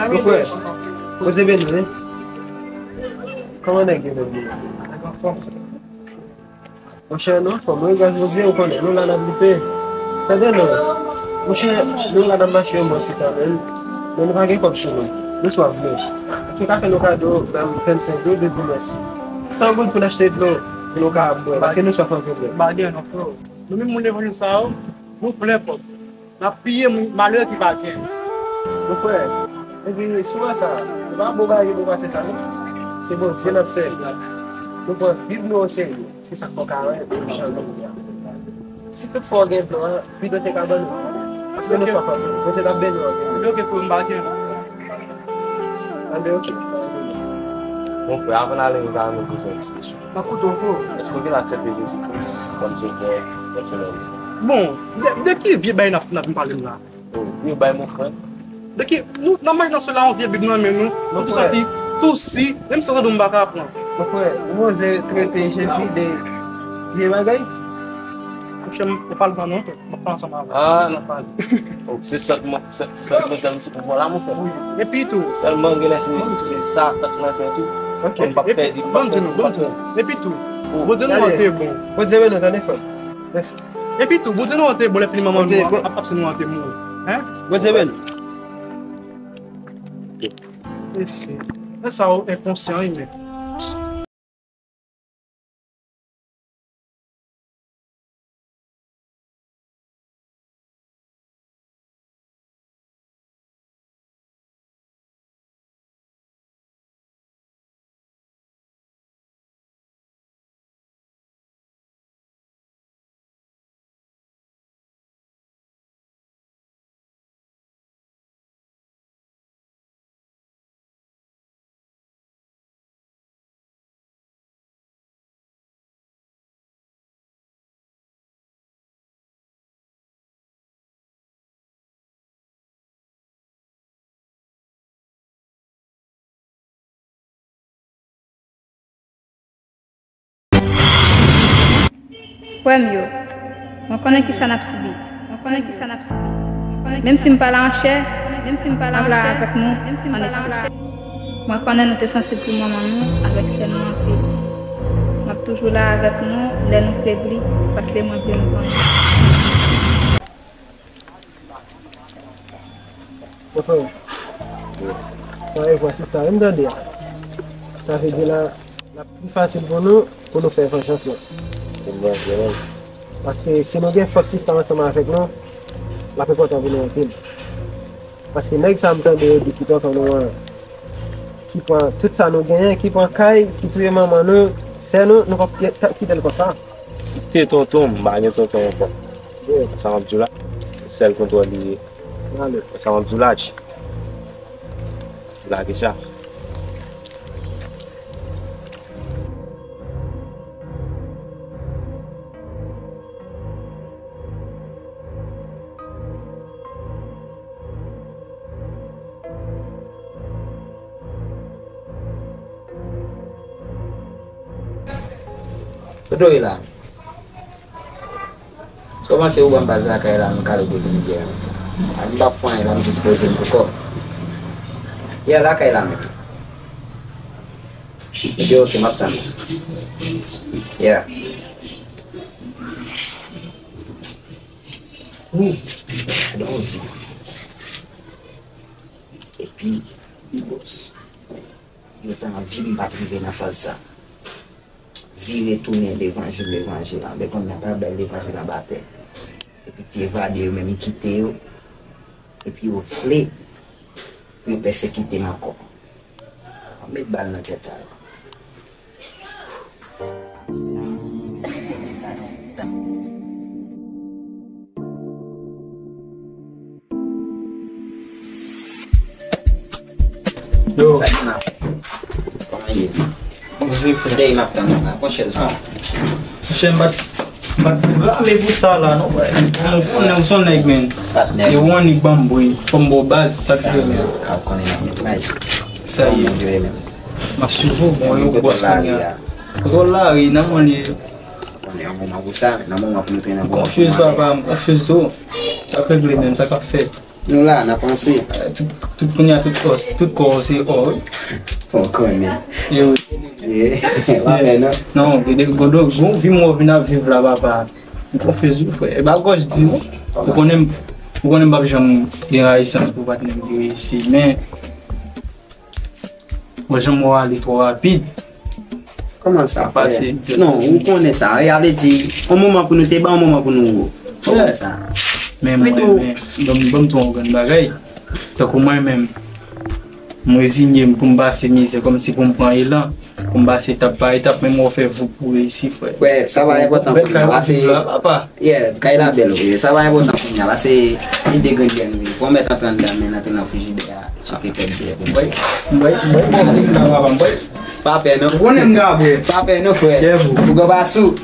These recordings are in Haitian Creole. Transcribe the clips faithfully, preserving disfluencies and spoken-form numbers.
Mon frè, Bondye beni w, wi. Kòman nèg yo menm? Monchè, nou anfòm, wi, gras Bondye, ou konnen, nou la n ap lite. Tande non, monchè, nou la n ap mache yon bon ti tan, men, men nou pa gen kòb sou nou. Nou swav dlo. Èske w ka fè nou kado, menm vennsenk goud, de dimès? San goud pou n achte dlo, pou nou ka bwè, paske nou swaf anpil, wi. M pa gen non, frè. Nou menm moun levanjil sa yo, nou plen kòb. N ap piye moun malere ki pa gen. Mon frè, epi si w wè sa, se pa bon bagay pou pase sa, non. Se Bondye n ap sèvi. Nou pran Bib nou oserye. Se sa k fè w ka wè, nou chanje kounye a. Si toutfwa w gen dlo a, pito te ka ban nou. Paske nou swaf anpil. Bondye t ap beni w anpil. Ok, frè, m pa gen. Anben, ok. Mon frè, avan n ale, nou ta renmen poze w yon ti kesyon. M ap koute w, frè. Èske w genlè aksepte Jezi Kris kòm Sovè pèsonèl ou? Bon, de, de ki vye bagay n ap, n ap vin pale m la? Oh, vye bagay, mon frè. De ki, nou, nan mache nan sila, yon vye Bib nan men nou, nou tou santi tou si, menm san tande w m pa ka pran. Mon frè, ou oze trete Jezi de vye bagay? Monchè, m pa pale non, frè. M ap pale ansanm avè w. Ah. M ap pale. Oh, se sant mwen, se, se sant mwen, se pou mwen la, mon frè. Wi. Epi tou. Sèlman, genlè se, se sa, sant lan tèt ou. Ok. Mwen p ap pèdi, m p ap pèdi, m p ap pèdi. Epi tou. Oh. Bondye nou an te bon. Bondye beni w, tande frè. Mèsi. Epi tou, Bondye nou an te bon, lè fini manman nou ap, ap, ap se nou an te mouri. Hein? Bondye beni. Mesye, men sa yo enkonsyan, wi, men. Frè m yo, mwen konnen kisa n ap sibi. Mwen konnen kisa n ap sibi. Menm si m pa la an chè, menm si m pa la an chè, m la avèk nou an espri. Mwen konnen nou te sansib pou manman nou avèk sè nou anpil. M ap toujou la avèk nou lè nou febli, paske mwen vle nou kontan. Sa e vwa sista, wi, m tande a. Sa vle di la, l ap pi fasil pou nou, pou nou fè vanjans lan. Paske si nou gen fòs sista ansanm avèk nou, l ap enpòtan pou nou anpil. Paske nèg sa m tande yo di ki tonton nou an, ki pran tout sa nou genyen, ki pran kay, ki touye manman nou, sè nou, nou p ap kite l konsa. Kite tonton m, m pa gen tonton ankò. Sa m ap di w la, sèl kontwòl li ye. Sa m ap di w la, Tchi. Di w la deja. Kote w ye la? Si w panse ou ban m baz lakay la, m kale de vin byen. M p ap fè anyen la, m jis poze m pou kò m. Yeah, lakay la menm. Ebyen, ok, m ap tann ou. Yeah. Wi, gade yon vi. Epi, bòs, yo ta anvi m pa t rive nan faz sa. Vire tounen levanjil, levanjil la. Men kounye a pa bay levanjil anba tè. Epi ti evade yo menm, yo kite yo. Epi yo vle pou yo pèsekite m ankò. Mwen met bal nan tèt a yo. Yo. Sa ki la? Kòman ye? Bon, se frè. Dèyè m ap tann ou la. Pran chèz. Ah. Monchè, m pa t, m pa t pwograme pou sa la, non. Bon, ou konnen, ou se yon nèg, men. Patnè. E ou annik ban m bri. Fò m ba w baz, sa ki premye. A, ou konnen nan men. Sa ye. Bon, Bondye menm. M ap swiv ou, bon, yo bòs kounye a. Kontwòl lari, nan mwen li ye. Konnen yon moman pou sa, nan moman pou nou te nan moman pou nou ale. M konfyiz, papa, m konfyiz tou. Sa k regle menm, sa k ap fèt? Nou la, n ap panse. Tout, tout kounye a, tout kò, tout kò se ò, wi. Ou konnen. Yo. Yeah. Pa pè, non? Non, gade, gade, gade, vi m wè w vin ap viv la, papa. M konfyans wi, frè. E pa gòj di, non. Ou konnen, ou konnen m p ap janm gen rayisyans pou patnè m ki reyisi, men Bon, jan mwen ale twò rapid. Kòman sa, frè? Non, ou konnen sa. E a vle di, yon moman pou nou te ba, yon moman pou nou wou. Kòman sa? Men mwen, men, ban m, ban m di w yon grenn bagay. Tankou mwen menm, m rezinye m pou m pase mizè, kòmsi pou m pran elan, pou m pase etap pa etap, men mwen fè voup pou reyisi, frè. Frè, sa pa enpòtan pou mwen, pase. Yeah, kay la bèl, wi. Sa pa enpòtan kounye a, pase li de grenn byen wi. Pwomèt antre anndan, men antre nan frijidè a, cheke tèt byen. M bay, m bay, m bay bò lit la, papa, m bay. Pa pè non. Ou konnen m ka bwè. Pa pè non, frè. Kèvou. Ou gò pa sou.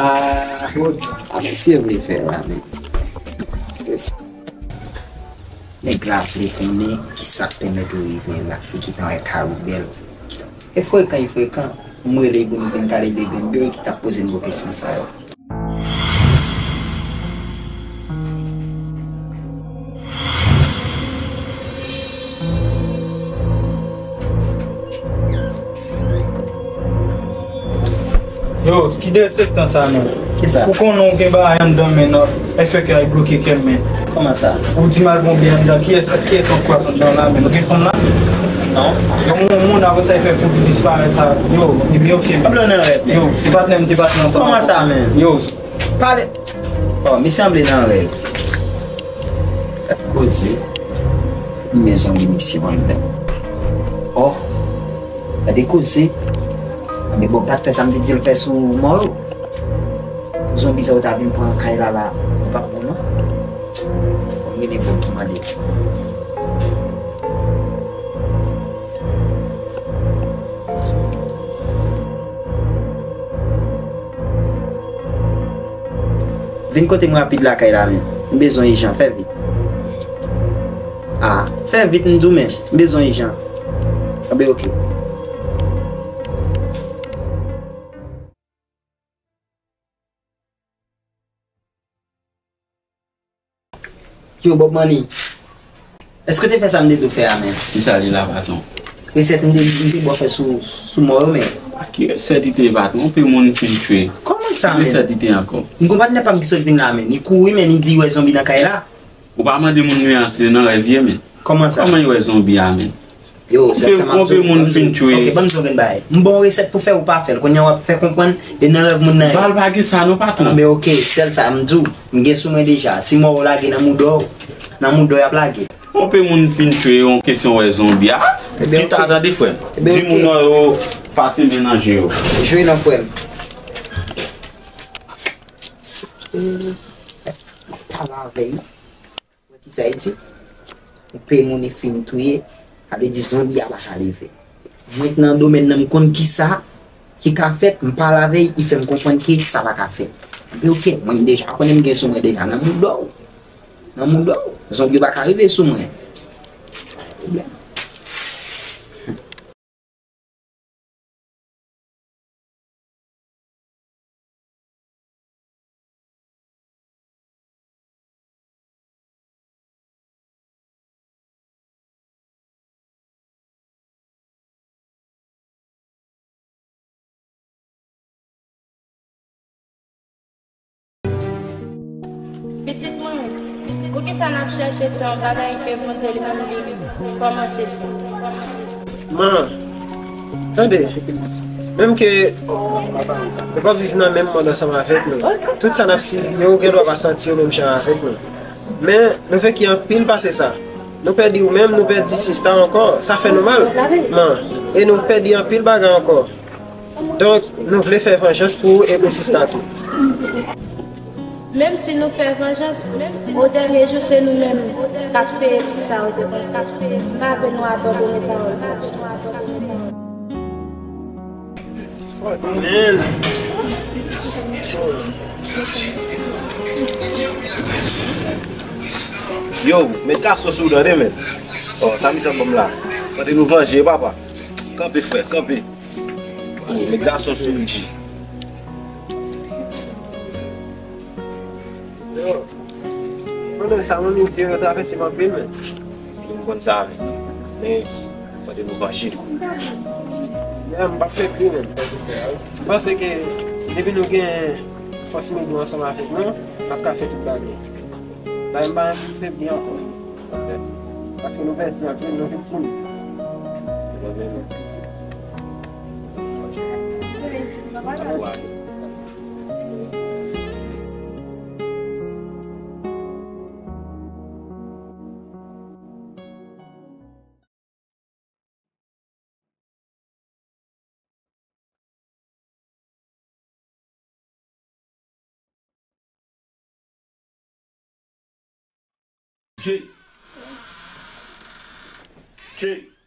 Ah, ah, mesye vle fè la, men. Nèg la vle konnen kisa k pèmèt ou rive la, li gentan wè kay ou bèl. E frekan, e frekan. M rele pou nou vin pale de grenn byen ki t ap poze m gwo kesyon sa yo. Yo, ki derespektan sa menm? Kisa? Ou konnen ou gen bagay anndan men non, e fè ke ay bloke kè m men. Kòman sa? Ou di m al pran byen anndan, kiyès, kiyès w ap kwaz anndan la men? Nou gen fanm la? Non. Yon moun, moun apre sa, e fè fou ki disparèt sa. Yo, epi yo fye m. Sanble nan rèv men. Yo, se patnè m te patnè ansanm. Kòman sa men? Yo. Pale. Oh, mi sanble nan rèv. Gad koze. Men zonbi misye pran anndan. Oh. Gade koze. Anben bon, pa t fè sa m te di l fè sou mò yo. Zonbi sa yo ta vin pran kay la la, li p ap bon non. Fò m rele Bob pou mande. Vin kote m rapid lakay la men. M bezwen ijan, fè vit. Ah, fè vit m di w men, m bezwen ijan. Anben oke. Yo, Bob Money, èske w te fè sa m te di w fè a men? Kisa li la, patwon? Resèt m te, m te ba w fè sou, sou mò yo men. A ki resèt li te, patwon? Anpil moun fin tchwe. Kòman sa men? Ki resèt li te ankò? M gon patnè pa m ki sot vin la men. Li kouri men, li di li wè zonbi nan kay la. Ou pa mande moun li an si se nan rèv li ye men. Kòman sa? Kòman li wè zonbi a men? Yo, sèl sa m ap di w. Anpil moun fin tchwe. Ok, ban m di w yon grenn bagay. M ba w resèt pou fè, ou pa fè l. Kounye a w ap fè konprann e nan rèv moun nan ye. Bal pa gen sa non, patwon. Anben oke, sèl sa m di w. M gen sou mwen deja. Si mò yo lage nan mouda w, nan mouda w y ap lage. Anpil moun fin tchwe, yon kesyon wè zonbi a. Ebyen, oke. Chita tande, frè m. Ebyen, oke. Di moun yo pase men nan je yo. Jwe non, frè m. Pale avè l. Wè kisa l di? Yon peyi moun fin touye, sa vle di zonbi a pa ka leve. Mwen k nan domèn nan, m konn kisa ki ka fèt, m pale avè l, li fè m konprann ke sa pa ka fèt. Anben oke, mwen m deja konnen m gen sou mwen deja nan mouda w. Nan mouda w. Zonbi yo pa ka rive sou mwen. Pa gen pwoblèm. Pitit mwen, poukisa n ap chèche fè yon bagay ke Bondye li menm li kòmanse fè? Man, tande, menm ke nou p ap viv nan menm mond ansanm avèk nou, tout sa n ap sibi yo, ou gen dwa pa santi yo menm jan avèk nou. Men, nou veki anpil pase sa. Nou pèdi ou menm, nou pèdi sista ankò. Sa fè nou mal, man. E nou pèdi anpil bagay ankò. Donk, nou vle fè vanjans pou ou e pou sista tou. Menm si nou fè vanjans, o dènye jou se nou menm k ap peye tout sa yo te konn fè. M pa vle nou abandone pawòl Bondye. Amen. Yo, met gason sou w tande, men. Oh, sa misye ap ban m la. Tande nou vanje, papa. Kanpe, frè, kanpe. Oh, met gason sou w, G. Yo, pandan sa, manmi di yo travèse m anpil, men. M konn sa, men. Men, mande nou vanje. Ya, m p ap fè bri, men. M panse ke depi nou gen fòs nou dwe ansanm avèk nou, n ap ka fè tout bagay. Bagay m pa anvi febli ankò. Paske nou pèdi anpil, nou viktim. Jay. Jay.